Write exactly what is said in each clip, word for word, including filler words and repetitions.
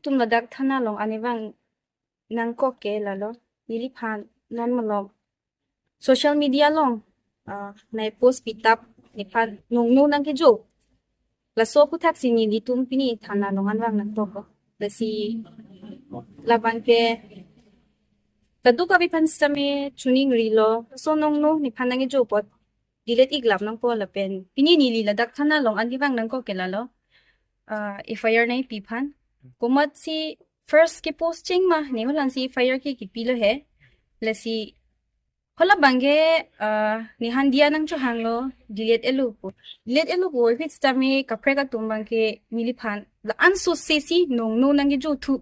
tum ladak thana along an kevang nangkok ke lalo. Neliphan non malom social media along, ah, nai post pitap nephan nongno nangkejo. Laso aputhaksi nelitum pini thana along an vang nangkok. Lasi labang ke kadokave aphan sitame chuning rilo. Laso nongno nephan nangkejo apot delete ik lam nangpo lapen pini neli ladak thana along an kevang nangkok ke lalo. Ah, F I R nangpi aphan. Komatsi first ke posting ma ne holan si F I R ke kipilo he. Lasi hala abang ke, ah, ne handia nangchohanglo, delete etlo pu. Delete etlo pu, ipit sitame kaprek atum abang ke neliphan la-an sose si nongno nangkejo thu.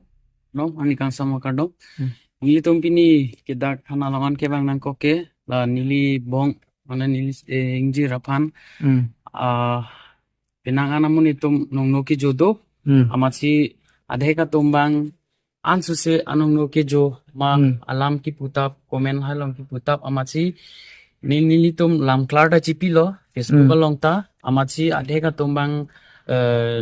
No, ani kangsam kardom. Hmm. Nelitum pini ke dak thana along an kevang nangkok ke la neli bong, mane neli, eh, ingjir aphan. Hmm. Ah, penang an amonit atum nongno kejo do. Hmm. Amatsi adhek atum abang ansose anongno kejo ma Hmm. alam kiputap, comment hai along kiputap amatsi neli nelitum lamklar ta chipilo, Facebook Hmm. along ta, amatsi adhek atum abang, eh,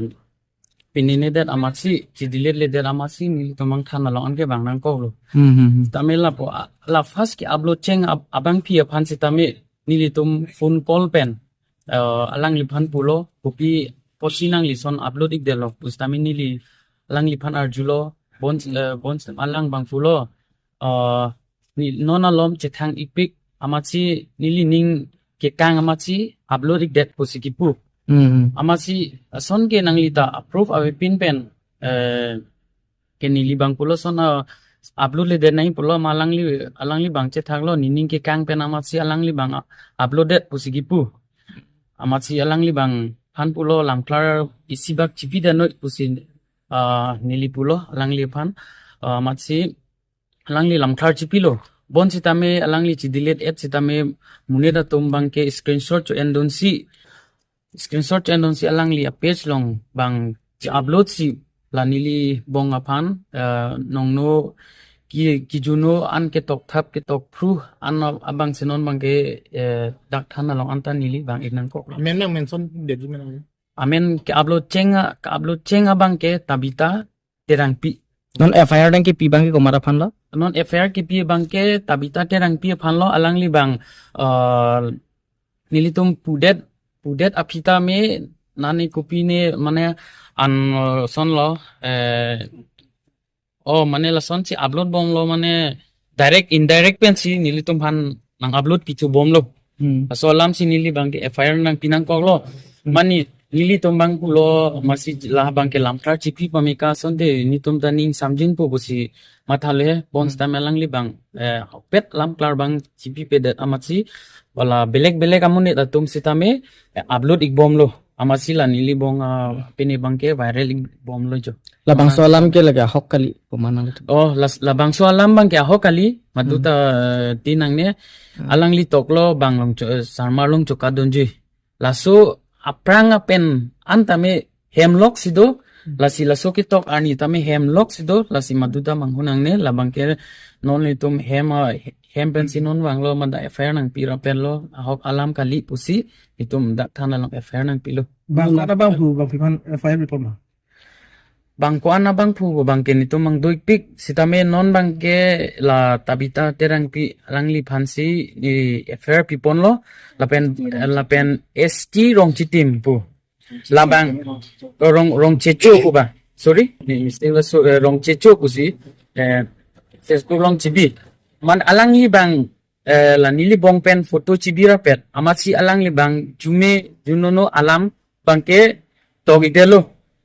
pinine det amatsi, chidelete le det amatsi, nelitum abang thana along an kevang nangkoklo. Hmm, hmm, hmm. Tame lapu, la first ke-upload cheng ab-, abangpi aphan sitame, nelitum phone call pen, eh, alangliphan pulo, kopi apotsi nangli lason upload ikdetlo, pusitame neli alangliphan arjulo, bon, eh, bon alang abang pulo, eh, ne non alom chethang ikpik, amatsi neli ning kekang amatsi upload ikdet pusi kipu. Hmm. Amatsi lason ke nangli ta approve avepin pen, eh, ke neli abang pulo lason, ah, upload le det nangji pulo ma alangli, alangli abang chethaklo, ne ning kekang pen amatsi alangli abang, ah, upload det pusi kipu. Amatsi alangli abangphan pulo lamklar isi bak chipi det noi pusi, ah, neli pulo alangliphan. Ah, amatsi alangli lamklar chipilo. Bon sitame alangli chidelete et sitame monit atum abang ke screenshot cho-endunsi. Screenshot cho-endunsi alangli a-page along abang chi-upload si la neli bong aphan, eh, nongno ki, kijuno an ketokthap ketokphru an abang si non abang ke, eh, dak thana along an ta neli vang ik nangkoklo. Amen nang mention detji menang. Amen ke-upload cheng a, ke-upload cheng abang ke Tabitha Terangpi. Non F I R nangkepi abang ke komat aphan lo? Non F I R kepi abang ke Tabitha Terangpi aphan lo, alangli abang, eh, nelitum pudet, pudet aphi tame nani kopi ne mane an, eh, lason lo, eh, oh, mane lasonsi upload bomlo mane direct indirect pensi nelitum aphan nang-upload pithu bomlo. Hmm. Laso alamsi neli abang ke F I R nangpi nangkoklo. Hmm. Mane nelitum abang pulo amatsi la abang ke lamklar chipi pameka asonte netum ta ning samjinpo pusi mathalo he, bon Hmm. sitame alangli abang, eh, pet lamklar abang chipipedet amatsi hala belek belek amonit atum sitame, eh, upload ik bomlo. Amatsi la neli bong, ah, pini abang ke viral ik bomlo jo. Labangso Mana- alam ke lake ahok kali, pemana itu. Oh, las-, labangso alam abang ke ahok kali, madu Hmm. ta, eh, tinang ne, Hmm. alangli toklo bang Longcho-, eh, Sarmar Longchoka Donjui. Laso aphrang apen an tame hem loksi do, Hmm. lasi laso ketok arni tame hem loksi do, lasi madu ta manghunang ne, labang ke non netum hem, ah, hem pensi non vanglo mada F I R nangpi ra penlo, ahok alam kali pusi, netum dak thana along F I R nangpilo. Bang ko-an abangphu, bangphu aphan F I R report ma? Bang ko-an abangphu abang ke netum abang do ikpik, sitame non abang ke la Tabitha Terangpi alangliphansi, eh, F I R piponlo, lapen, lapen S T Rongchitim pu. Labang, Rong, Rongchecho pu ba. Sorry, ne mistake laso, eh, Rongchecho pusi, eh, Facebook along chibi. Man alangli abang, eh, la neli bong pen photo chibi rapet. Amatsi alangli abang jume junono alam abang ke tok ikdetlo.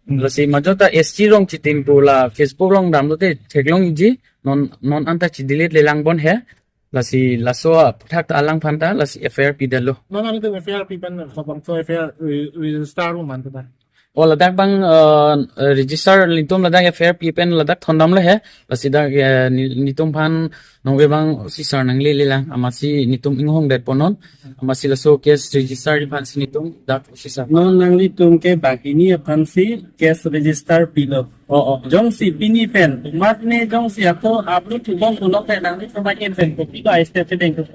Hmm. Lasi majota S T Rongchitim pu la Facebook along damlote theklong ikji, non, non anta chidelete le lang bon he. Lasi laso aputhak ta alangphan ta lasi F I R pidetlo. Non nangtum F I R pi pen labangso F I R re-, register pu man ta? Oh, ladak abang, eh, register, netum ladak F I R pi pen ladak thondamlo he. Lasi dak, eh, ne-, netum aphan nonke abang officer nanglele lang, amatsi netum inghongdetpo non. Amatsi laso case register aphansi netum dak officer. Non nanglitum ke banghini aphansi case register pilo. Oh, oh. Jongsi pini pen, mat ne jongsi ako upload thubom pulote nanglitum abang pen kopi ko step kedeng tu?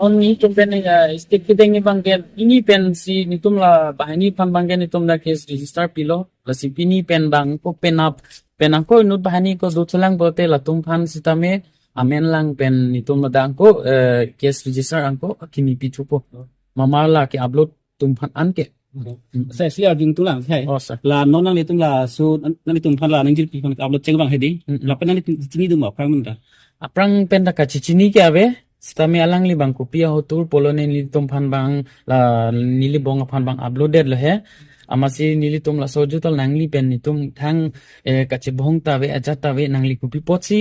Oh, netum pen, eh, step kedeng abang ke, pini pensi netum la banghini aphan abang ke netum dak case register pilo. Lasi pini pen abang ko penap Pen angko inut banghini ko dothulang pulote latum aphan sitame amen lang pen netum ladak angko, eh, case register angko kimi pithupo. Mama la ke-upload atum aphan anke. Sir, si arjudun lang, hai. Oh, sir. La non nanglitum laso, nanglitum aphan la nangjirpi aphan upload cheng abang hedi. Mm-mm. Lapen nanglitum chinidun ma aphrang anta? Aphrang pen ta kachechini ke ave. Sitame alangli abang kopi ahotur pulo ne nelitum aphan abang la neli bong aphan abang upload detlo he. Amatsi nelitum laso jutal nangli pen netum thang, eh, kachebong ta ave, ajat ta ave, nangli kopi apotsi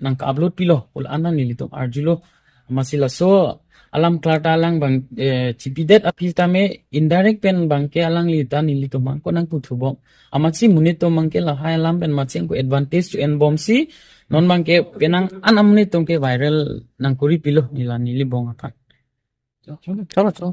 nang upload pilo pulo an nelitum arjulo. Amatsi laso alam klar ta alang abang, eh, chipidet aphi tame indirect pen abangke alangli ta nelitum abang ko nangputhu bom. Amatsi monit atum abangke lahai alam pen matsi angko advantage cho-en bomsi non abangke penang an amonit atum ke viral nangkori pilo neli la neli bong aphan. Chalo, chalo.